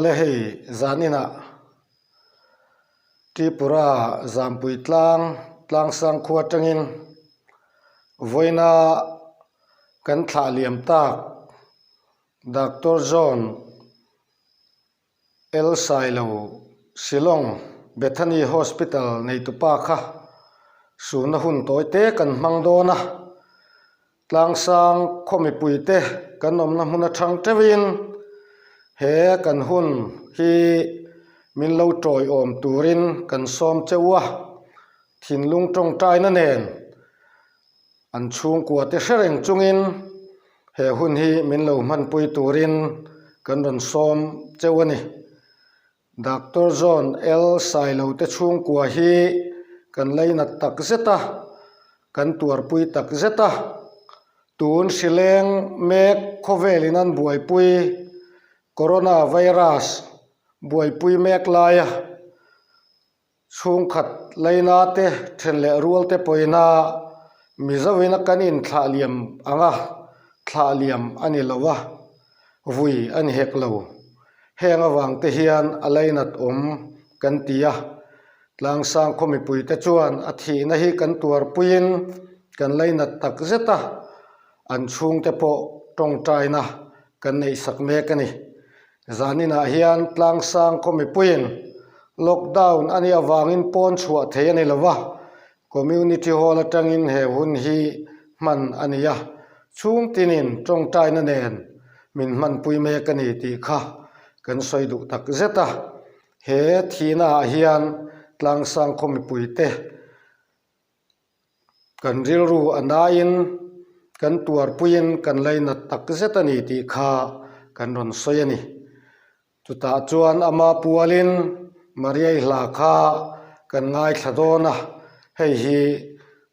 Le hei zaninah Tripura Zampui tlang tlangsang khua atangin vawiina kan thlah liam tak Doctor John L Sailo Shillong Bethany Hospital neitupa kha suna hun tawi te kan hmang dawn a. Tlangsang khaw mipuite kan awmna hmun atang teuhin he kan hun hi min lo tawiawm turin kan sawm cheu a, thinlung tawngtaina nen an chhungkua te hre reng chungin he hun hi min lo hmanpui turin kan rawn sawm cheu a ni. Doctor John L. Sailo te chhungkua hi kan lainat tak zet a, kan tuarpui tak zet a. Tun hrileng mek khawvelin an buaipui Corona virus buaipui mek laia chhungkhat laina te then leh rual te pawina Mizoina kan inthlah liam ang a, thlah liam a ni lo a, vui a ni hek lo. Heng avang te hian a lainat awm kan ti a, Tlangsang khaw mipuite chuan a thihna hi kan tuarpuiin kan lainat tak zet a, an chhungte pawh tawngtaina kan neihsak mek a ni. Zaninah hian Tlangsang khaw mipuiin lockdown a nih avangin pawn chhuah thei a ni lo va, Community Hall atangin he hun hi hman a ni a, chhung tinin tawngtaina nen min hmanpui mek a ni tih kha kan sawi duh tak zet a. He thihna ah hian Tlangsang khaw mipuite kan rilru a naiin kan tuarpuiin kan lainat tak zet a ni tih kha kan rawn sawi a ni. Chutah chuan ama pualin Mariai hla kha kan ngaithla dawn a, hei hi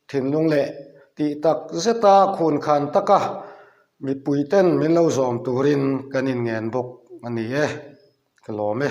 thinlung leh tih tak zeta khun khan taka mipuiten min lo zawm turin kan inngen bawk a ni e. Ka lawm e.